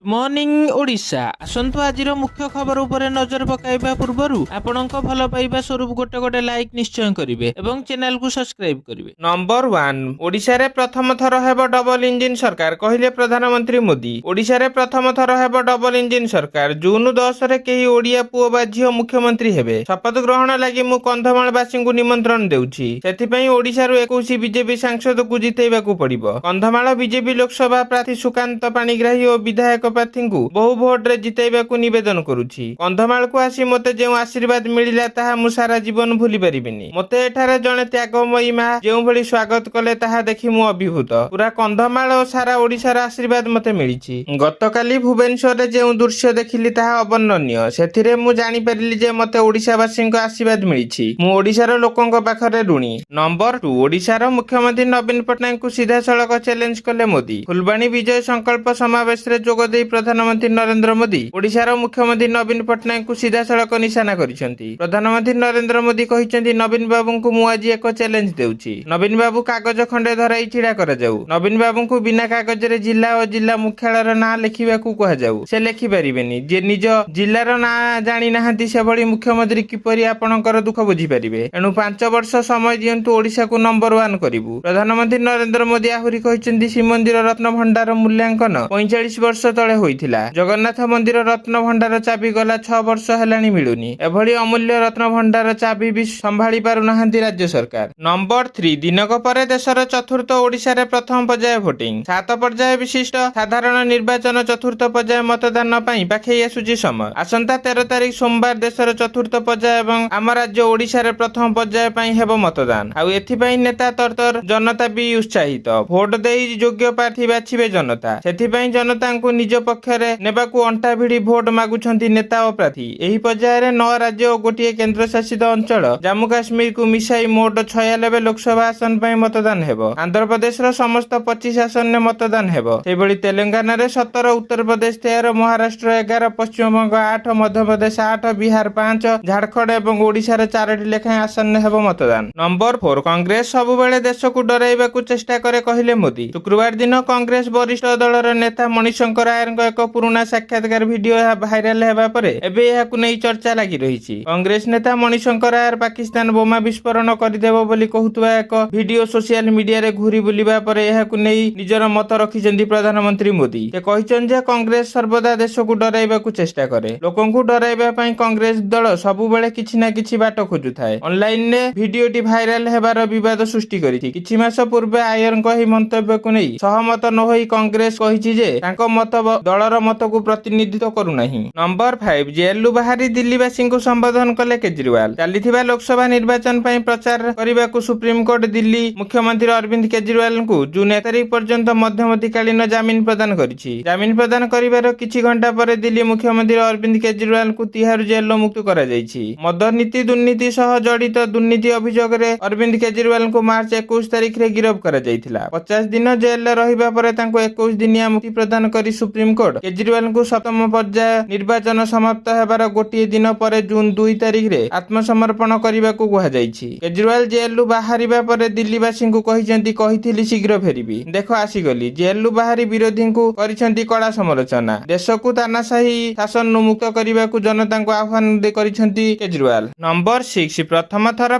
Morning Odisha. ଆସନ୍ତୁ, ଆଜିର ମୁଖ୍ୟ ଖବର ଉପରେ ନଜର ପକାଇବା ପୂର୍ବରୁ ଆପଣଙ୍କ ଭଲ ପାଇବା ସ୍ୱରୂପ ଗୋଟେ ଗୋଟେ ଲାଇକ୍ ନିଶ୍ଚୟ କରିବେ ଏବଂ ଚ୍ୟାନେଲକୁ ସବସ୍କ୍ରାଇବ କରିବେ। ନମ୍ବର 1, ଓଡ଼ିଶାରେ ପ୍ରଥମ ଥର ହେବ ଡବଲ ଇଞ୍ଜିନ ସରକାର, କହିଲେ ପ୍ରଧାନମନ୍ତ୍ରୀ ମୋଦି। ଓଡ଼ିଶାରେ ପ୍ରଥମ ଥର ହେବ ଡବଲ ଇଞ୍ଜିନ ସରକାର। ଜୁନ 10ରେ କେହି ଓଡ଼ିଆ ପୁଅ ବା ଝିଅ ମୁଖ୍ୟମନ୍ତ୍ରୀ ହେବେ। ଶପଥ ଗ୍ରହଣ ଲାଗି ମୁଁ କନ୍ଧମାଳବାସୀଙ୍କୁ ନିମନ୍ତ୍ରଣ ଦେଉଛି। ସେଥିପାଇଁ ଓଡ଼ିଶାରୁ 21 ବିଜେପି ସାଂସଦକୁ ଜିତେଇବାକୁ ପଡ଼ିବ। କନ୍ଧମାଳ ବିଜେପି ଲୋକସଭା ପ୍ରାର୍ଥୀ ସୁକାନ୍ତ ପାଣିଗ୍ରାହୀ ଓ ବିଧାୟକ ପ୍ରାର୍ଥୀଙ୍କୁ ବହୁ ଭୋଟରେ ଜିତେଇବାକୁ ନିବେଦନ କରୁଛି। କନ୍ଧମାଳକୁ ଆସି ମୋତେ ଯେଉଁ ଆଶୀର୍ବାଦ ମିଳିଲା, ତାହା ମୁଁ ସାରା ଜୀବନ ଭୁଲି ପାରିବିନି। ମୋତେ ଏଠାରେ ଜଣେ ତ୍ୟାଗମୟୀ ମା ଯେଉଁଭଳି ସ୍ୱାଗତ କଲେ, ତାହା ଦେଖି ମୁଁ ଅଭିଭୂତ। ପୁରା କନ୍ଧମାଳ ଓ ସାରା ଓଡ଼ିଶାର ଆଶୀର୍ବାଦ ମୋତେ ମିଳିଛି। ଗତକାଲି ଭୁବନେଶ୍ୱରରେ ଯେଉଁ ଦୃଶ୍ୟ ଦେଖିଲି, ତାହା ଅବର୍ଣ୍ଣନୀୟ। ସେଥିରେ ମୁଁ ଜାଣିପାରିଲି ଯେ ମୋତେ ଓଡ଼ିଶାବାସୀଙ୍କ ଆଶୀର୍ବାଦ ମିଳିଛି। ମୁଁ ଓଡ଼ିଶାର ଲୋକଙ୍କ ପାଖରେ ଋଣୀ। ନମ୍ବର 2, ଓଡ଼ିଶାର ମୁଖ୍ୟମନ୍ତ୍ରୀ ନବୀନ ପଟ୍ଟନାୟକଙ୍କୁ ସିଧାସଳଖ ଚ୍ୟାଲେଞ୍ଜ କଲେ ମୋଦି। ଫୁଲବାଣୀ ବିଜୟ ସଂକଳ୍ପ ସମାବେଶରେ ଯୋଗ ଦେଇ ପ୍ରଧାନମନ୍ତ୍ରୀ ନରେନ୍ଦ୍ର ମୋଦି ଓଡ଼ିଶାର ମୁଖ୍ୟମନ୍ତ୍ରୀ ନବୀନ ପଟ୍ଟନାୟକଙ୍କୁ ସିଧାସଳଖ ନିଶାନା କରିଛନ୍ତି। ପ୍ରଧାନମନ୍ତ୍ରୀ ନରେନ୍ଦ୍ର ମୋଦି କହିଛନ୍ତି, "ନବୀନ ବାବୁଙ୍କୁ ମୁଁ ଆଜି ଏକ ଚ୍ୟାଲେଞ୍ଜ ଦେଉଛି। ନବୀନ ବାବୁ କାଗଜ ଖଣ୍ଡେ ଧରାଇ ଛିଡା କରାଯାଉ। ନବୀନ ବାବୁଙ୍କୁ ବିନା କାଗଜରେ ଜିଲ୍ଲା ଓ ଜିଲ୍ଲା ମୁଖ୍ୟାଳୟର ନାଁ ଲେଖିବାକୁ କୁହାଯାଉ। ସେ ଲେଖିପାରିବେନି। ଯିଏ ନିଜ ଜିଲ୍ଲାର ନାଁ ଜାଣି ନାହାନ୍ତି, ସେଭଳି ମୁଖ୍ୟମନ୍ତ୍ରୀ କିପରି ଆପଣଙ୍କର ଦୁଃଖ ବୁଝିପାରିବେ? ଏଣୁ 5 ବର୍ଷ ସମୟ ଦିଅନ୍ତୁ, ଓଡ଼ିଶାକୁ ନମ୍ବର 1 କରିବୁ।" ପ୍ରଧାନମନ୍ତ୍ରୀ ନରେନ୍ଦ୍ର ମୋଦି ଆହୁରି କହିଛନ୍ତି, ଶ୍ରୀମନ୍ଦିର ରତ୍ନଭଣ୍ଡାର ମୂଲ୍ୟାଙ୍କନ 45 ବର୍ଷ ତଳେ ହୋଇଥିଲା। ଜଗନ୍ନାଥ ମନ୍ଦିର ରତ୍ନଭଣ୍ଡାର ଚାବି ଗଲା 6 ବର୍ଷ ହେଲାଣି ମିଳୁନି। ଏଭଳି ଅମୂଲ୍ୟ ରତ୍ନଭଣ୍ଡାର ଚାବି ବି ସମ୍ଭାଳି ପାରୁନାହାନ୍ତି ରାଜ୍ୟ ସରକାର। ନମ୍ବର 3, ଦିନକ ପରେ ଦେଶର ଚତୁର୍ଥ, ଓଡ଼ିଶାରେ ପ୍ରଥମ ପର୍ଯ୍ୟାୟ ଭୋଟିଂ। ସାତ ପର୍ଯ୍ୟାୟ ବିଶିଷ୍ଟ ସାଧାରଣ ନିର୍ବାଚନ ଚତୁର୍ଥ ପର୍ଯ୍ୟାୟ ମତଦାନ ପାଇଁ ପାଖେଇ ଆସୁଛି ସମୟ। ଆସନ୍ତା 13 ତାରିଖ ସୋମବାର ଦେଶର ଚତୁର୍ଥ ପର୍ଯ୍ୟାୟ ଏବଂ ଆମ ରାଜ୍ୟ ଓଡ଼ିଶାରେ ପ୍ରଥମ ପର୍ଯ୍ୟାୟ ପାଇଁ ହେବ ମତଦାନ। ଆଉ ଏଥିପାଇଁ ନେତା ତରତର, ଜନତା ବି ଉତ୍ସାହିତ। ଭୋଟ ଦେଇ ଯୋଗ୍ୟ ପ୍ରାର୍ଥୀ ବାଛିବେ ଜନତା। ସେଥିପାଇଁ ଜନତାଙ୍କୁ ନିଜ ପକ୍ଷରେ ନେବାକୁ ଅଣ୍ଟା ଭିଡି ଭୋଟ ମାଗୁଛନ୍ତି ନେତା ଓ ପ୍ରାର୍ଥୀ। ଏହି ପର୍ଯ୍ୟାୟରେ ନଅ ରାଜ୍ୟ ଓ ଗୋଟିଏ କେନ୍ଦ୍ରଶାସିତ ଅଞ୍ଚଳ ଜାମ୍ମୁ କାଶ୍ମୀରକୁ ମିଶାଇ ମୋଟ 96 ଲୋକସଭା ଆସନ ପାଇଁ ମତଦାନ ହେବ। ଆନ୍ଧ୍ରପ୍ରଦେଶର ସମସ୍ତ 25 ଆସନରେ ମତଦାନ ହେବ। ସେହିଭଳି ତେଲେଙ୍ଗାନାରେ 17, ଉତ୍ତରପ୍ରଦେଶ 13, ମହାରାଷ୍ଟ୍ର 11, ପଶ୍ଚିମବଙ୍ଗ 8, ମଧ୍ୟପ୍ରଦେଶ 8, ବିହାର 5, ଝାଡ଼ଖଣ୍ଡ ଏବଂ ଓଡ଼ିଶାର ଚାରୋଟି ଲେଖାଏଁ ଆସନରେ ହେବ ମତଦାନ। ନମ୍ବର 4, କଂଗ୍ରେସ ସବୁବେଳେ ଦେଶକୁ ଡରାଇବାକୁ ଚେଷ୍ଟା କରେ, କହିଲେ ମୋଦି। ଶୁକ୍ରବାର ଦିନ କଂଗ୍ରେସ ବରିଷ୍ଠ ଦଳର ନେତା ମଣିଶଙ୍କର ଆୟରଙ୍କ ଏକ ପୁରୁଣା ସାକ୍ଷାତକାର ଭିଡିଓ ଭାଇରାଲ ହେବା ପରେ ଏବେ ଏହାକୁ ନେଇ ଚର୍ଚ୍ଚା ଲାଗି ରହିଛି। କଂଗ୍ରେସ ନେତା ମଣିଶଙ୍କର ଆୟର ପାକିସ୍ତାନ ବୋମା ବିସ୍ଫୋରଣ କରିଦେବ ବୋଲି କହୁଥିବା ଏକ ଭିଡିଓ ସୋସିଆଲ ମିଡିଆରେ ଘୁରି ବୁଲିବା ପରେ ଏହାକୁ ନେଇ ନିଜର ମତ ରଖିଛନ୍ତି ପ୍ରଧାନମନ୍ତ୍ରୀ ମୋଦି। ସେ କହିଛନ୍ତି ଯେ କଂଗ୍ରେସ ସର୍ବଦା ଦେଶକୁ ଡରାଇବାକୁ ଚେଷ୍ଟା କରେ। ଲୋକଙ୍କୁ ଡରାଇବା ପାଇଁ କଂଗ୍ରେସ ଦଳ ସବୁବେଳେ କିଛି ନା କିଛି ବାଟ ଖୋଜୁଥାଏ। ଅନଲାଇନରେ ଭିଡିଓଟି ଭାଇରାଲ ହେବାର ବିବାଦ ସୃଷ୍ଟି କରିଛି। କିଛି ମାସ ପୂର୍ବେ ଆୟରଙ୍କ ଏହି ମନ୍ତବ୍ୟକୁ ନେଇ ସହମତ ନ ହୋଇ କଂଗ୍ରେସ କହିଛି ଯେ ତାଙ୍କ ମତ ଦଳର ମତକୁ ପ୍ରତିନିଧିତ୍ୱ କରୁନାହିଁ। ନମ୍ବର 5, ଜେଲରୁ ବାହାରି ଦିଲ୍ଲୀବାସୀଙ୍କୁ ସମ୍ବୋଧନ କଲେ କେଜରିୱାଲ। ଚାଲିଥିବା ଲୋକସଭା ନିର୍ବାଚନ ପାଇଁ ପ୍ରଚାର କରିବାକୁ ସୁପ୍ରିମକୋର୍ଟ ଦିଲ୍ଲୀ ମୁଖ୍ୟମନ୍ତ୍ରୀ ଅରବିନ୍ଦ କେଜରିୱାଲଙ୍କୁ ଜୁନ 1 ତାରିଖ ପର୍ଯ୍ୟନ୍ତ ମଧ୍ୟବର୍ତ୍ତୀକାଳୀନ ଜାମିନ ପ୍ରଦାନ କରିଛି। ଜାମିନ ପ୍ରଦାନ କରିବାର କିଛି ଘଣ୍ଟା ପରେ ଦିଲ୍ଲୀ ମୁଖ୍ୟମନ୍ତ୍ରୀ ଅରବିନ୍ଦ କେଜରିୱାଲଙ୍କୁ ତିହାର ଜେଲରୁ ମୁକ୍ତ କରାଯାଇଛି। ମଦ ନୀତି ଦୁର୍ନୀତି ସହ ଜଡ଼ିତ ଦୁର୍ନୀତି ଅଭିଯୋଗରେ ଅରବିନ୍ଦ କେଜରିୱାଲଙ୍କୁ ମାର୍ଚ୍ଚ 21 ତାରିଖରେ ଗିରଫ କରାଯାଇଥିଲା। 50 ଦିନ ଜେଲରେ ରହିବା ପରେ ତାଙ୍କୁ 21 ଦିନିଆ ମୁକ୍ତି ପ୍ରଦାନ କରି ସୁପ୍ରିମକୋର୍ଟ କେଜରିୱାଲଙ୍କୁ ସପ୍ତମ ପର୍ଯ୍ୟାୟ ନିର୍ବାଚନ ସମାପ୍ତ ହେବାର ଗୋଟିଏ ଦିନ ପରେ ଜୁନ 2 ତାରିଖରେ ଆତ୍ମସମର୍ପଣ କରିବାକୁ କୁହାଯାଇଛି। କେଜରିୱାଲ ଜେଲରୁ ବାହାରିବା ପରେ ଦିଲ୍ଲୀବାସୀଙ୍କୁ କହିଛନ୍ତି, "କହିଥିଲି ଶୀଘ୍ର ଫେରିବି, ଦେଖ ଆସିଗଲି।" ଜେଲରୁ ବାହାରି ବିରୋଧୀଙ୍କୁ କରିଛନ୍ତି କଡ଼ା ସମାଲୋଚନା। ଦେଶକୁ ତାନାଶାହୀ ଶାସନରୁ ମୁକ୍ତ କରିବାକୁ ଜନତାଙ୍କୁ ଆହ୍ୱାନ କରିଛନ୍ତି କେଜରିୱାଲ। ନମ୍ବର 6, ପ୍ରଥମ ଥର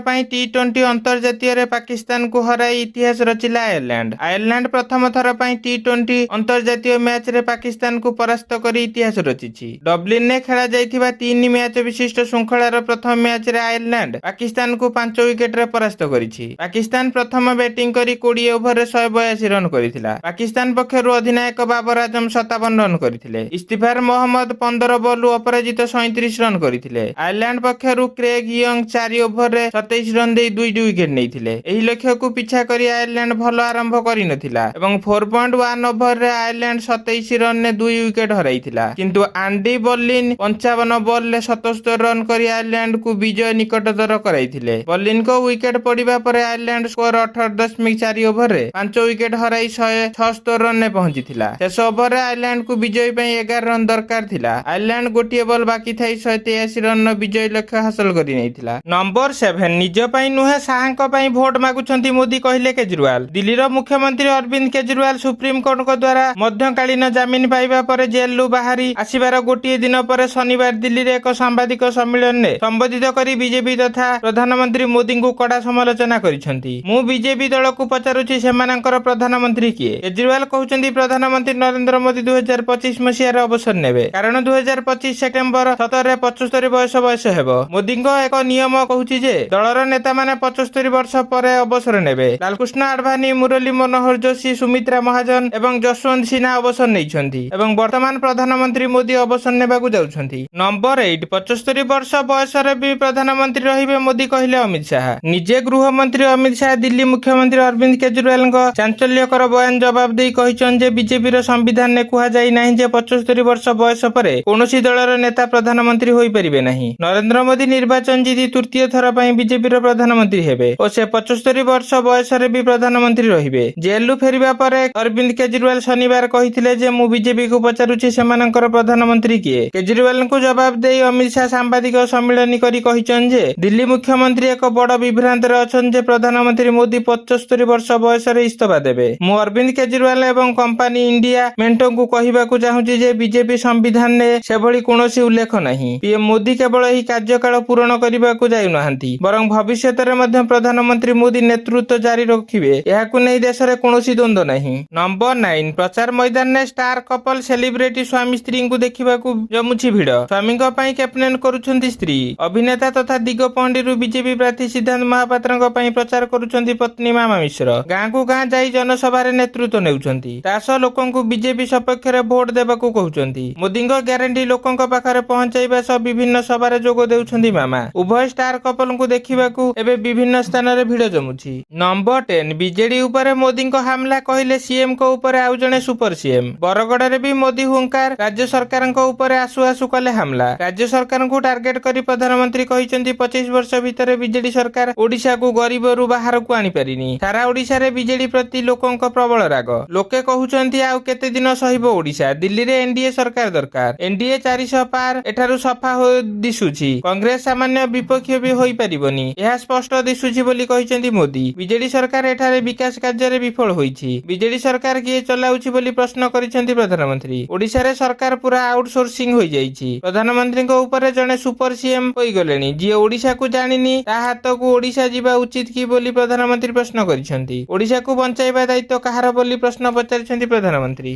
ପାଇଁ ଟି-20 ଅନ୍ତର୍ଜାତୀୟରେ ପାକିସ୍ତାନକୁ ହରାଇ ଇତିହାସ ରଚିଲା ଆୟାରଲାଣ୍ଡ। ଆୟାରଲାଣ୍ଡ ପ୍ରଥମ ଥର ପାଇଁ ଟି-20 ଅନ୍ତର୍ଜାତୀୟ ମ୍ୟାଚରେ ପାକିସ୍ତାନକୁ ପରାସ୍ତ କରି ଇତିହାସ ରଚିଛି। ଡବ୍ଲିନରେ ଖେଳାଯାଇଥିବା ତିନି ମ୍ୟାଚ ବିଶିଷ୍ଟ ଶୃଙ୍ଖଳାର ପ୍ରଥମ ମ୍ୟାଚରେ ଆୟାରଲାଣ୍ଡ ପାକିସ୍ତାନକୁ 5 ୱିକେଟରେ ପରାସ୍ତ କରିଛି। ପାକିସ୍ତାନ ପ୍ରଥମ ବ୍ୟାଟିଂ କରି 20 ଓଭରରେ 182 ରନ୍ କରିଥିଲା। ପାକିସ୍ତାନ ପକ୍ଷରୁ ଅଧିନାୟକ ବାବର ଆଜମ 57 ରନ୍ କରିଥିଲେ। ଇଫ୍ତିଖାର ମହମ୍ମଦ 15 ବଲରୁ ଅପରାଜିତ 37 ରନ୍ କରିଥିଲେ। ଆୟାରଲାଣ୍ଡ ପକ୍ଷରୁ କ୍ରେଗ ୟଙ୍ଗ 4 ଓଭରରେ 27 ରନ୍ ଦେଇ ଦୁଇଟି ୱିକେଟ ନେଇଥିଲେ। ଏହି ଲକ୍ଷ୍ୟକୁ ପିଛା କରି ଆୟାରଲାଣ୍ଡ ଭଲ ଆରମ୍ଭ କରିନଥିଲା ଏବଂ 4.1 ଓଭରରେ ଆୟାରଲାଣ୍ଡ 27 ରନରେ ଦୁଇ ୱିକେଟ ହରାଇଥିଲା। କିନ୍ତୁ ଆଣ୍ଡି ବର୍ଲିନ 55 ବଲରେ 77 ରନ୍ କରି ଆୟାରଲାଣ୍ଡକୁ ବିଜୟ ନିକଟତର କରାଇଥିଲେ। ବର୍ଲିନଙ୍କ ୱିକେଟ ପଡ଼ିବା ପରେ ଆୟାରଲାଣ୍ଡ ସ୍କୋର 18.4 ଓଭରରେ 5 ୱିକେଟ ହରାଇ 176 ରନରେ ପହଞ୍ଚିଥିଲା। ଶେଷ ଓଭରରେ ଆୟାରଲାଣ୍ଡକୁ ବିଜୟ ପାଇଁ 11 ରନ୍ ଦରକାର ଥିଲା। ଆୟାରଲାଣ୍ଡ ଗୋଟିଏ ବଲ୍ ବାକି ଥାଇ 183 ରନର ବିଜୟ ଲକ୍ଷ୍ୟ ହାସଲ କରି ନେଇଥିଲା। ନମ୍ବର 7, ନିଜ ପାଇଁ ନୁହେଁ, ଶାହାଙ୍କ ପାଇଁ ଭୋଟ ମାଗୁଛନ୍ତି ମୋଦି, କହିଲେ କେଜରିୱାଲ। ଦିଲ୍ଲୀର ମୁଖ୍ୟମନ୍ତ୍ରୀ ଅରବିନ୍ଦ କେଜରିୱାଲ ସୁପ୍ରିମକୋର୍ଟଙ୍କ ଦ୍ୱାରା ମଧ୍ୟକାଳୀନ ଜାମିନ ପାଇବା ପରେ ଜେଲରୁ ବାହାରି ଆସିବାର ଗୋଟିଏ ଦିନ ପରେ ଶନିବାର ଦିଲ୍ଲୀରେ ଏକ ସାମ୍ବାଦିକ ସମ୍ମିଳନୀରେ ସମ୍ବୋଧିତ କରି ବିଜେପି ତଥା ପ୍ରଧାନମନ୍ତ୍ରୀ ମୋଦିଙ୍କୁ କଡ଼ା ସମାଲୋଚନା କରିଛନ୍ତି। ମୁଁ ବିଜେପି ଦଳକୁ ପଚାରୁଛି, ସେମାନଙ୍କର ପ୍ରଧାନମନ୍ତ୍ରୀ କିଏ? କେଜରିୱାଲ କହୁଛନ୍ତି, ପ୍ରଧାନମନ୍ତ୍ରୀ ନରେନ୍ଦ୍ର ମୋଦି 2025 ମସିହାରେ ଅବସର ନେବେ, କାରଣ 2025 ସେପ୍ଟେମ୍ବର 17ରେ 75 ବୟସ ବୟସ ହେବ। ମୋଦିଙ୍କ ଏକ ନିୟମ କହୁଛି ଯେ ଦଳର ନେତାମାନେ 75 ବର୍ଷ ପରେ ଅବସର ନେବେ। ଲାଲକୃଷ୍ଣ ଆଡଭାନୀ, ମୁରଲୀ ମନୋହର ଯୋଶୀ, ସୁମିତ୍ରା ମହାଜନ ଏବଂ ଯଶୱନ୍ତ ସିହ୍ନା ଅବସର ନେଇଛନ୍ତି ଏବଂ ବର୍ତ୍ତମାନ ପ୍ରଧାନମନ୍ତ୍ରୀ ମୋଦି ଅବସର ନେବାକୁ ଯାଉଛନ୍ତି। ନମ୍ବର 8, 75 ବର୍ଷ ବୟସରେ ବି ପ୍ରଧାନମନ୍ତ୍ରୀ ରହିବେ ମୋଦି, କହିଲେ ଅମିତ ଶାହା। ନିଜେ ଗୃହମନ୍ତ୍ରୀ ଅମିତ ଶାହା ଦିଲ୍ଲୀ ମୁଖ୍ୟମନ୍ତ୍ରୀ ଅରବିନ୍ଦ କେଜରିୱାଲଙ୍କ ଚାଞ୍ଚଲ୍ୟକର ବୟାନ ଜବାବ ଦେଇ କହିଛନ୍ତି ଯେ ବିଜେପିର ସମ୍ବିଧାନରେ କୁହାଯାଇ ନାହିଁ ଯେ 75 ବର୍ଷ ବୟସ ପରେ କୌଣସି ଦଳର ନେତା ପ୍ରଧାନମନ୍ତ୍ରୀ ହୋଇପାରିବେ ନାହିଁ। ନରେନ୍ଦ୍ର ମୋଦି ନିର୍ବାଚନ ଜିତି ତୃତୀୟ ଥର ପାଇଁ ବିଜେପିର ପ୍ରଧାନମନ୍ତ୍ରୀ ହେବେ ଓ ସେ 75 ବର୍ଷ ବୟସରେ ବି ପ୍ରଧାନମନ୍ତ୍ରୀ ରହିବେ। ଜେଲରୁ ଫେରିବା ପରେ ଅରବିନ୍ଦ କେଜରିୱାଲ ଶନିବାର କହିଥିଲେ ଯେ ମୁଁ ବିଜେପିକୁ ପଚାରୁଛି, ସେମାନଙ୍କର ପ୍ରଧାନମନ୍ତ୍ରୀ କିଏ? କେଜରିୱାଲଙ୍କୁ ଜବାବ ଦେଇ ଅମିତ ଶାହା ସାମ୍ବାଦିକ ସମ୍ମିଳନୀ କରି କହିଛନ୍ତି ଯେ ଦିଲ୍ଲୀ ମୁଖ୍ୟମନ୍ତ୍ରୀ ଏକ ବଡ ବିଭ୍ରାନ୍ତରେ ଅଛନ୍ତି ଯେ ପ୍ରଧାନମନ୍ତ୍ରୀ ମୋଦି 75 ବର୍ଷ ବୟସରେ ଇସ୍ତଫା ଦେବେ। ମୁଁ ଅରବିନ୍ଦ କେଜରିୱାଲ ଏବଂ କମ୍ପାନୀ ଇଣ୍ଡିଆ ମେଣ୍ଟଙ୍କୁ କହିବାକୁ ଚାହୁଁଛି ଯେ ବିଜେପି ସମ୍ବିଧାନରେ ସେଭଳି କୌଣସି ଉଲ୍ଲେଖ ନାହିଁ। ପିଏମ ମୋଦି କେବଳ ଏହି କାର୍ଯ୍ୟକାଳ ପୂରଣ କରିବାକୁ ଯାଉନାହାନ୍ତି, ବରଂ ଭବିଷ୍ୟତରେ ମଧ୍ୟ ପ୍ରଧାନମନ୍ତ୍ରୀ ମୋଦି ନେତୃତ୍ୱ ଜାରି ରଖିବେ। ଏହାକୁ ନେଇ ଦେଶରେ କୌଣସି ଦ୍ୱନ୍ଦ୍ୱ ନାହିଁ। ନମ୍ବର 9, ପ୍ରଚାର ମଇଦାନରେ ଷ୍ଟାର କପଲ, ସେଲିବ୍ରିଟି ସ୍ୱାମୀ ସ୍ତ୍ରୀଙ୍କୁ ଦେଖିବାକୁ ଜମୁଛି ଭିଡ। ସ୍ୱାମୀଙ୍କ ପାଇଁ କ୍ୟାମ୍ପେନ କରୁଛନ୍ତି ସ୍ତ୍ରୀ। ଅଭିନେତା ତଥା ଦିଗପହଣ୍ଡିରୁ ବିଜେପି ପ୍ରାର୍ଥୀ ସିଦ୍ଧାନ୍ତ ମହାପାତ୍ରଙ୍କ ପାଇଁ ପ୍ରଚାର କରୁଛନ୍ତି ପତ୍ନୀ ମାମା ମିଶ୍ର। ଗାଁକୁ ଗାଁ ଯାଇ ଜନସଭାରେ ନେତୃତ୍ୱ ନେଉଛନ୍ତି। ତା ସହ ଲୋକଙ୍କୁ ବିଜେପି ସପକ୍ଷରେ ଭୋଟ ଦେବାକୁ କହୁଛନ୍ତି। ମୋଦିଙ୍କ ଗ୍ୟାରେଣ୍ଟି ଲୋକଙ୍କ ପାଖରେ ପହଞ୍ଚାଇବା ସହ ବିଭିନ୍ନ ସଭାରେ ଯୋଗ ଦେଉଛନ୍ତି ମାମା। ଉଭୟ ଷ୍ଟାର କପଲଙ୍କୁ ଦେଖିବାକୁ ଏବେ ବିଭିନ୍ନ ସ୍ଥାନରେ ଭିଡ ଜମୁଛି। ନମ୍ବର 10, ବିଜେଡି ଉପରେ ମୋଦିଙ୍କ ହାମଲା, କହିଲେ ସିଏମଙ୍କ ଉପରେ ଆଉ ଜଣେ ସୁପର ସିଏମ। ବରଗଡରେ ବି ମୋଦି ହୁଙ୍କାର, ରାଜ୍ୟ ସରକାରଙ୍କ ଉପରେ ଆସୁ ଆସୁ କଲେ ହାମଲା। ରାଜ୍ୟ ସରକାରଙ୍କୁ ଟାର୍ଗେଟ କରି ପ୍ରଧାନମନ୍ତ୍ରୀ କହିଛନ୍ତି, 25 ବର୍ଷ ଭିତରେ ବିଜେଡି ସରକାର ଓଡିଶାକୁ ଗରିବରୁ ବାହାରକୁ ଆଣିପାରିନି। ସାରା ଓଡିଶାରେ ବିଜେଡି ପ୍ରତି ଲୋକଙ୍କ ପ୍ରବଳ ରାଗ। ଲୋକେ କହୁଛନ୍ତି, ଆଉ କେତେ ଦିନ ସହିବ ଓଡିଶା? ଦିଲ୍ଲୀରେ ଏନଡିଏ ସରକାର ଦରକାର। ଏନଡିଏ 400 ପାର ଏଠାରୁ ସଫା ହୋଇ ଦିଶୁଛି। କଂଗ୍ରେସ ସାମାନ୍ୟ ବିପକ୍ଷ ବି ହୋଇପାରିବନି, ଏହା ସ୍ପଷ୍ଟ ଦିଶୁଛି ବୋଲି କହିଛନ୍ତି ମୋଦି। ବିଜେଡି ସରକାର ଏଠାରେ ବିକାଶ କାର୍ଯ୍ୟରେ ବିଫଳ ହୋଇଛି। ବିଜେଡି ସରକାର କିଏ ଚଲାଉଛି ବୋଲି ପ୍ରଶ୍ନ କରିଛନ୍ତି ପ୍ରଧାନମନ୍ତ୍ରୀ। ଓଡିଶାରେ ସରକାର ପୁରା ଆଉଟସୋର୍ସିଂ ହୋଇଯାଇଛି। ପ୍ରଧାନମନ୍ତ୍ରୀଙ୍କ ଉପରେ ଜଣେ ସୁପର ସିଏମ ହୋଇଗଲେଣି। ଯିଏ ଓଡିଶାକୁ ଜାଣିନି, ତା ହାତକୁ ଓଡିଶା ଯିବା ଉଚିତ କି ବୋଲି ପ୍ରଧାନମନ୍ତ୍ରୀ ପ୍ରଶ୍ନ କରିଛନ୍ତି। ଓଡିଶାକୁ ବଞ୍ଚାଇବା ଦାୟିତ୍ୱ କାହାର ବୋଲି ପ୍ରଶ୍ନ ପଚାରିଛନ୍ତି ପ୍ରଧାନମନ୍ତ୍ରୀ।